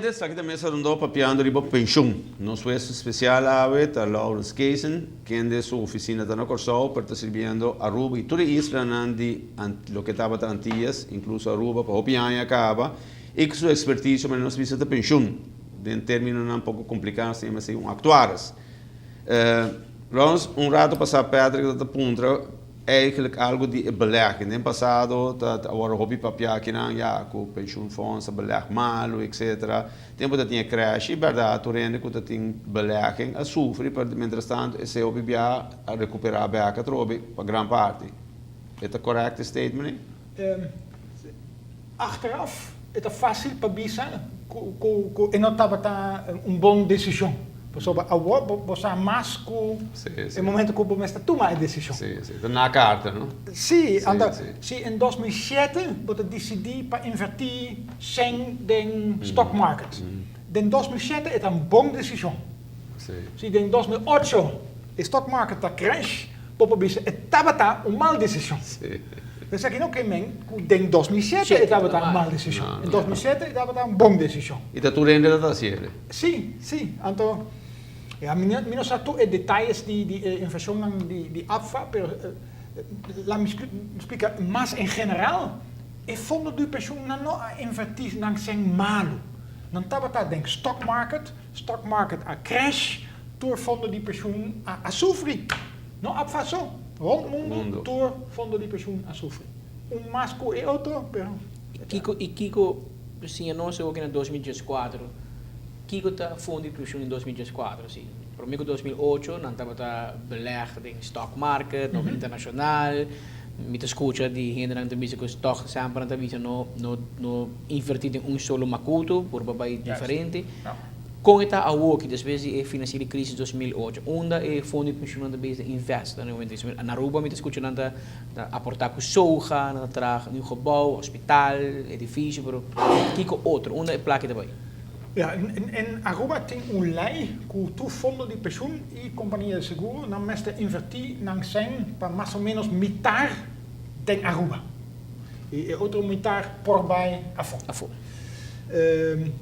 Esaki ta mesa rondó papiando riba penshun. Nos hues spesial awe ta Lawrence Keesen, kende su ofisina ta na Kòrsou, pero ta sirbiendo Aruba i tur e islanan di loke tabata Antillas, inkluso Aruba, pa hopi aña kaba, i ku su ekspertisio manera nos bisa ta penshun, den términonan poko kompliká nos ta yama esei un aktuaris. Lawrence, un rato pasá Patrick ta puntra Eigenlijk algo di e belegging. Den pasado ta ta wòrdu hopi papia akinan ya ku pensioenfonds ta beleg malu etcetera. Tempu ta tin e crash i bèrdat tur hende ku ta tin belegging a sufri pero mientrastantu esei hopi bia a rekuperá bèk atrobe pa gran parti. E ta korèkt e statement ei? Achteraf e ta fácil pa bisa ku ku ku e no tabata un bon desishon. Pasobra awor bo bo sa mas ku e momento ku bo mester tuma e desishon. Sí, sí. Ta na karta, no? Sí, anto si en 2007 bo ta disidí pa invertí sèn den stock market, den 2007 e ta un bon desishon. Si den 2008 e stock market ta crash, bo por bisa e tabata un mal desishon. Esaki no ke men ku den 2007 e tabata un mal desishon. En 2007 e tabata un bon desishon. I ta tur hende ta ta hasiel. Sí, sí. Anto, ya, mi no, mi no sa tur e detayes di, di e invershonnan di, di APFA, pero laat mi splika mas en general, e fondo di penshun nan no a invertí nan sèn malu. Nan tabata den stock market, stock market a crash, tur fondo di penshun a, a sufri. No APFA so, rond mundu tur fondo di penshun a sufri. Un mas ku e otro, pero. Kiko, i kiko siña nos awo ki na 2014, kiko ta fondo di penshun den 2014? Si prome ku 2008 nan tabata beleg den stock market of internashonal, mi ta skucha di hendenan ta bisa ku tòg semper nan ta bisa no no no invertí den un solo makutu, purba bai diferente. Kon e ta awoki despues di e financiële crisis 2008? Unda e fondo di penshunnan ta bezig ta invest na e momento? Na Aruba mi ta skucha nan ta aportá ku soja, nan ta traha un gebou, hospital, edifisio, pero kiko otro? Unda e plaki ta bai? Ja, in Aruba tin un lei ku tur fondo di penshun i kompania di seguro nan mester invertí nan sèn pa mas o ménos mitar den Aruba. I e otro mitar por bai afó. Afó.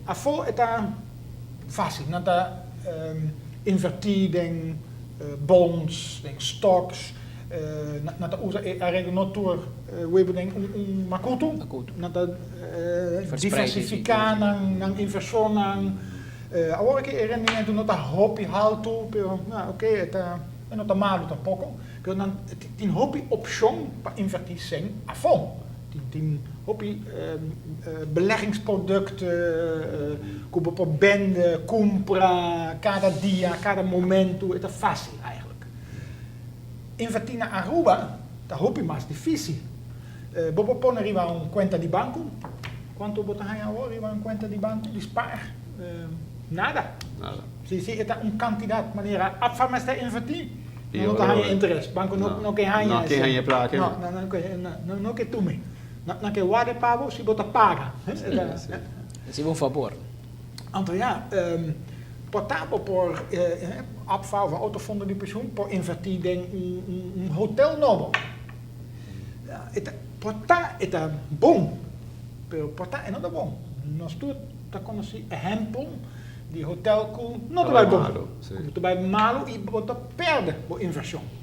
Afó e ta fásil. Nan ta invertí den bonds, den stocks. Nan ta usa e areglo no tur webu den un makutu. Nan ta diversifiká nan invershonnan. Awor aki e rendimentu no ta hopi haltu, pero oke e ta e no ta malu tampoko. Pero nan tin hopi opshon pa invertí sèn afó. Tin hopi beleggingsproducten ku bo por bende, kumpra kada dia, kada momentu. E ta fásil eigenlijk. Invertí na Aruba ta hopi mas difísil. Bo por pone riba un kuenta di banko. Kuantu bo ta haña awor riba un kuenta di banko di spaar? Nada. Si, si e ta un kantidat manera APFA mester invertí. No ta haña interes. Banko no ke haña. No ke haña plaka. No, no, no ke tume. Nan ke warda pa bo si bo ta paga. Hasi bo un fabor. Anto ya, por ta bo por APFA of otro fondo di pensioen por inverti den un hotel nobo. Por ta e ta bon, pero por ta e no ta bon. Nos tur ta konosí ehèmpel di hotel ku no ta bai bon, ku ta bai malu i bo ta pèrdè bo invershon.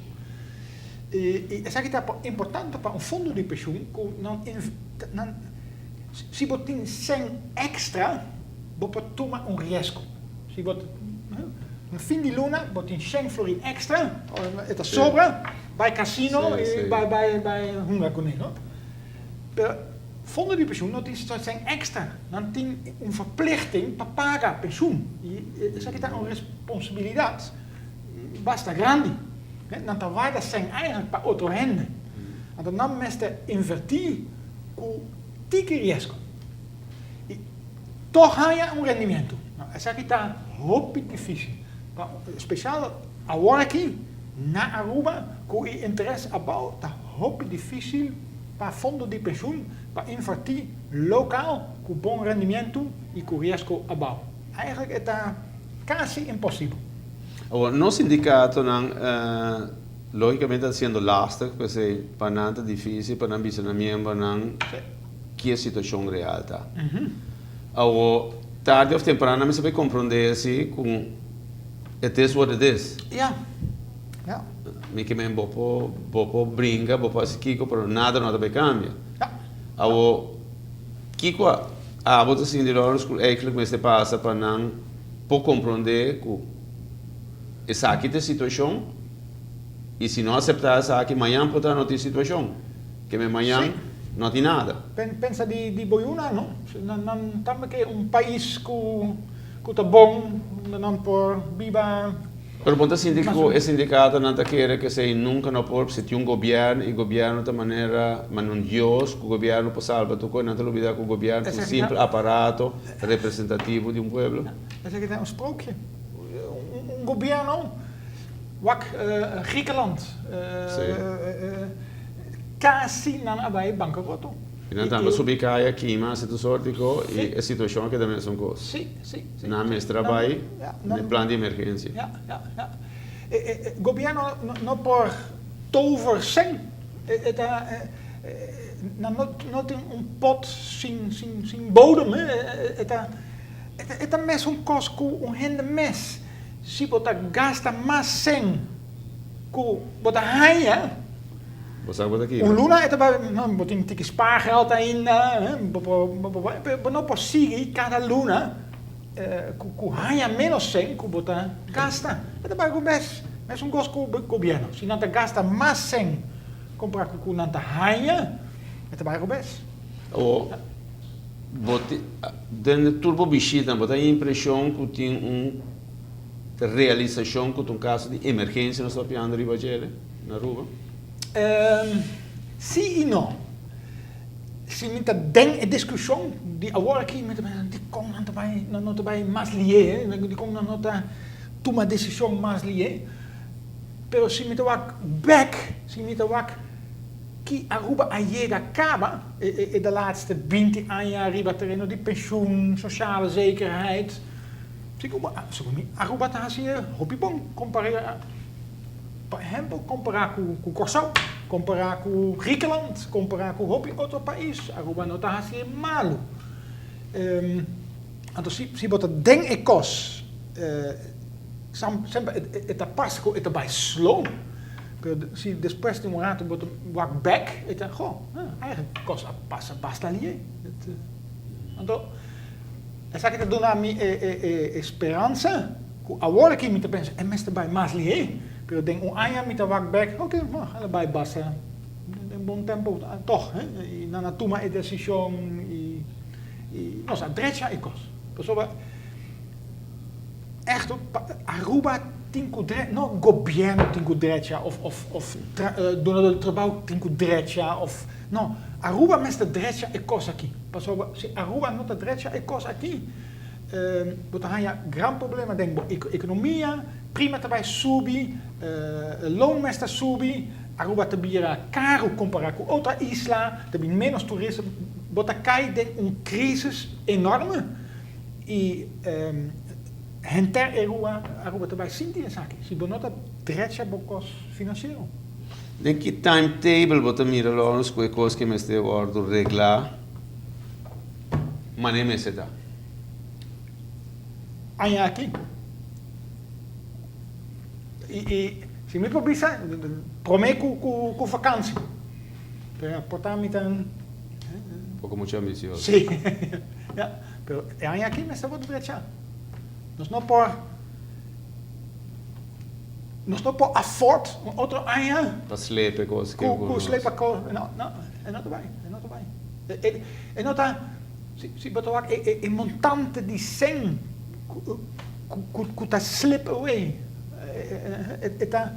I esaki ta importante pa un fondo di penshun ku nan nan si bo tin sèn èkstra bo por tuma un riesgo. Si bo na fin di luna bo tin shen florin èkstra e ta sobra bai kasino i bai bai bai hunga kuné no. Pero Fondo di pensioen no tin sèn èkstra, nan tin un verplichting pa paga pensioen i esaki ta un responsabilidat basta grandi. Nan ta warda sèn eigenlijk pa otro hende. Anto nan mester invertí ku tiki riesgo i tòg haña un rendimiento. Esaki ta hopi difísil, spesial awor aki na Aruba ku e interes abou ta hopi difísil. Pa fondo di penshun pa invertí lokal ku bon rendimientu i ku riesgo abou. Eigenlijk e ta kasi imposibel. Awor, nos sindikatonan lógikamente ta siendo lastig p'esei pa nan ta difísil pa nan bisa nan miembronan ki e situashon real ta. Awor. Tardi of temprano nan mester bay comprende si cu it is what it is. Ja. Ja. Mi ke men bo por bo por bringa, bo por haci kico, pero nada no ta bay cambia. Ja. Awo, kico abo ta sinti Lawrence cu eigenlijk mester pasa pa nan por comprende cu esaki ta e situacion y si no acepta esaki mañan por ta no tin situacion. Ke men mañan no tin nada. Pensa di di bo yunan no. Nan nan tambe ke un pais ku ku ta bon unda nan por biba. Pero bo ta sinti ku e sindikatonan ta kere ku esei nunka no por si tin un gobièrnu i gobièrnu ta manera manera un dios ku gobièrnu por salba tur kos nan ta lubida ku gobièrnu ta un simpel aparato representativo di un pueblo. Esaki ta un sprookje. Un gobièrnu wak Griekenland. Casi nan a bay bancaroto. Y nan tambe a subi caya, kima, haci tur soort di co y e situacion a keda mesun cos. Si, si, si. Nan mester a bay na e plan di emergencia. Ja, ja, ja. E gobierno no por tover cen. E ta, nan no tin un pot sin, sin, sin bodem. E ta, e ta mesun cos cu un hende mes. Si bo ta gasta mas cen ku bo ta haña. Bo sa ku bo ta kibra. Un luna e ta bai, bo tin tiki spaargeld ainda, bo por, bo no por sigui kada luna ku haña ménos sèn ku bo ta gasta. E ta bai ku bes, mesun kos ku gobièrnu. Si nan ta gasta mas sèn kompará ku ku nan ta haña, e ta bai ku bes. Awor, bo tin, den tur bo bishitanan, bo ta haña impreshon ku tin un. Realisashon ku ta un kaso di emergensia nos ta papiando riba djele na Aruba? Si i no. Si mi ta den e diskushon di awor aki mi ta pensa dikon nan ta bai nan no ta bai mas lié, dikon nan no ta tuma desishon mas lié. Pero si mi ta wak bèk, si mi ta wak ki Aruba a yega kaba e de laatste binti aña riba tereno di penshun, sosiale zekerheid, Segun mi Aruba ta hasi e hopi bon kompará, por ehèmpel kompará ku Kòrsou, kompará ku Griekenland, kompará ku hopi otro pais, Aruba no ta hasi e malu. Anto si bo ta den e kos, semper e ta pas ku e ta bai slow, pero si despues di un rato bo ta wak bèk e ta, goh, eigenlijk kos a pasa basta lié. Anto. Esaki ta duna mi e speransa ku awor aki mi ta pensa e mester bai mas lihé, pero den un aña mi ta wak bèk, oke, bo, el a bai basta den bon tempu tòg, i nan a tuma e desishon i nos a drecha e kos. Pasobra ègt Aruba tin ku drecha, no gobièrnu tin ku drecha òf òf dunadó di trabou tin ku drecha òf, no, Aruba mester drecha e kos aki. Pasobra si Aruba no ta drecha e kos aki, bo ta haña gran problema den bo ekonomia, prima ta bai subi, loon mester subi, Aruba ta bira karu kompará ku otro isla, ta bin ménos turista, bo ta kai den un krisis enorme i henter Aruba, Aruba ta bai sinti esaki si bo no ta drecha bo kos finansiero. Den ki timetable bo ta mira Lawrence ku e kos ke mester wòrdu reglá manera mester ta? Aña aki. I i si mi por bisa promé ku ku vakansi. Pero por ta mi ta. Poko muchu ambisioso. Si. Ya. Pero e aña aki mester wòrdu drechá. Nos no por. Nos no por afford un otro aña. Pa slepa e kos ku ku slepa kos no no e no ta bai e no ta bai e no ta si si bo ta wak e e montante di sèn ku ku ku ta slip away e ta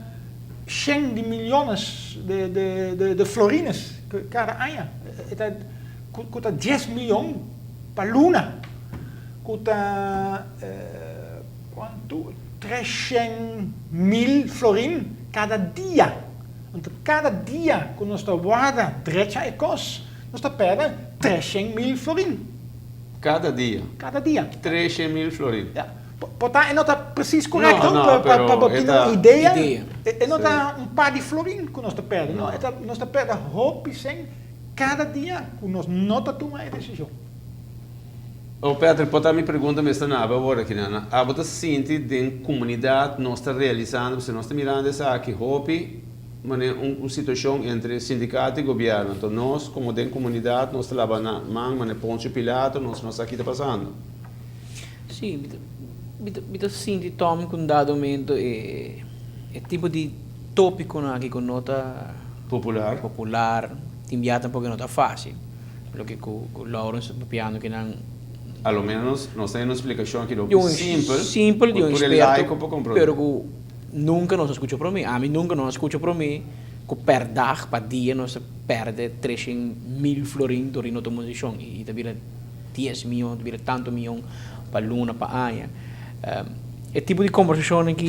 shen di miliones de de de florines kada aña e ta ku ku ta dies miyon pa luna ku ta Kuantu? Treshen mil florin kada dia. Anto kada dia ku nos ta warda drecha e kos, nos ta pèrdè 300.000 florin. Kada dia? Kada dia. 300.000 florin. Ya. Por ta e no ta presis korekto, No, no, pa pero bo e tin ta un idea, Idea. e no ta un par di florin ku nos ta pèrdè, no, e ta nos ta pèrdè hopi sèn kada dia ku nos no ta tuma e desishon. O Patrick, por ta mi pregunta mester na awor aki na. Abo ta sinti den comunidad nos ta realisando, si nos ta mirando esaki hopi, mane un situacion entre sindicato y gobierno. Anto nos como den comunidad nos ta laba na man mane Poncio Pilato, nos no sa ki ta pasando. Si, mi ta sinti Tom cu un dado momento e tipo di topiconan aki cu no ta popular. Popular, tin bia tampoco no ta facil. Loke cu Lawrence ta papiando cu nan. A lo menos nos ta un explicacion aki lo simpel. Simpel di un experto, pero cu nunca nos a scucha prome. Ami nunca no a scucha prome cu per dag, pa dia nos ta perde 300.000 florin door di no tuma decision. Y ta bira 10 miyon, ta bira tanto miyon pa luna, pa aña. E tipo di conversacion aki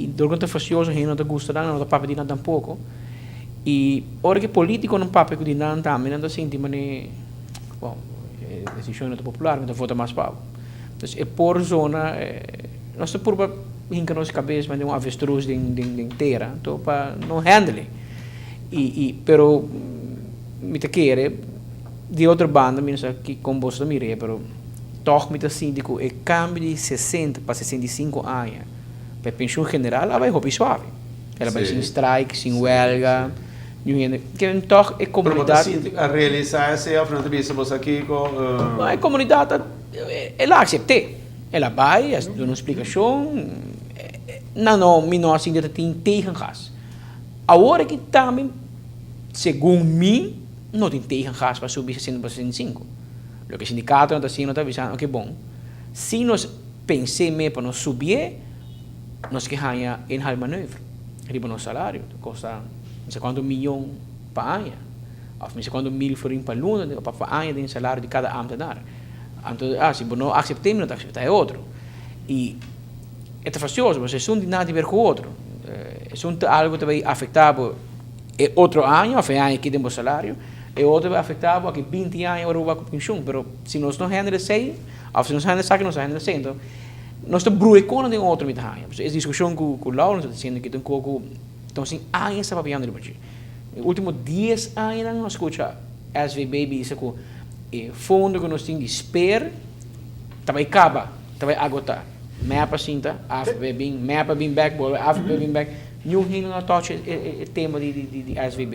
y door cu ta fastioso, hende no ta gusta nan, no ta papia di nan tampoco. Y ora cu politico no papia cu di nan tambe, nan ta sinti mane, bon, e decision no ta popular, mi ta vota mas pa bo. Dus e por zona, nos ta purba hinca nos cabes mane un avestruz den tera, anto pa no handle. Y pero mi ta kere, di otro banda, mi no sa con bo ta mira, pero toch mi ta sinti cu e cambio di 60 pa 65 aña, pa pensioen general, a bay hopi suave. El a bay sin strike, sin huelga. Cu toch e comunidad. Pero a realisa esey of no ta bisa bo aki cu E comunidad el a acepta. El a bay, a duna un explicacion. No, mi no asina tin tegengas. Awor cu tambe, segun mi, no tin tegengas pa subi 60 pa 65. Loke sindicato no ta haciendo ta bisando, ok, bon, si nos pensa mes pa nos subi, nos kier haya inhaalmanoeuvre. Riba nos salario, costa no sa cuanto miyon pa aña. Of no sa cuanto mil florin pa luna, pa aña di salario di cada ambtenaar. Anto, si bo no acepta, no ta acepta e otro. Y e ta fastioso, pasobra esun tin nada di haber cu otro. Esun ta algo cu ta bay afecta e otro aña, of e aña aki den bo salario, e otro bay afecta aki 20 aña ora bo bay cu pensioen. Pero si nos no handle esey, of si nos handle esaki, nos no handle esey. Anto, nos ta brua con den otro mitad aña. E discusion cu Lawrence ta diciendo cu ta un poco, anto, asina, aña ta papiando di dje. Ultimo 10 aña nos scucha SVB bisa cu e fondo cu nos tin di spare ta bay caba, ta bay agota. MEP asina, AVP bin, MEP bin back, AVP bin back. Ningun hende no touch e tema di SVB.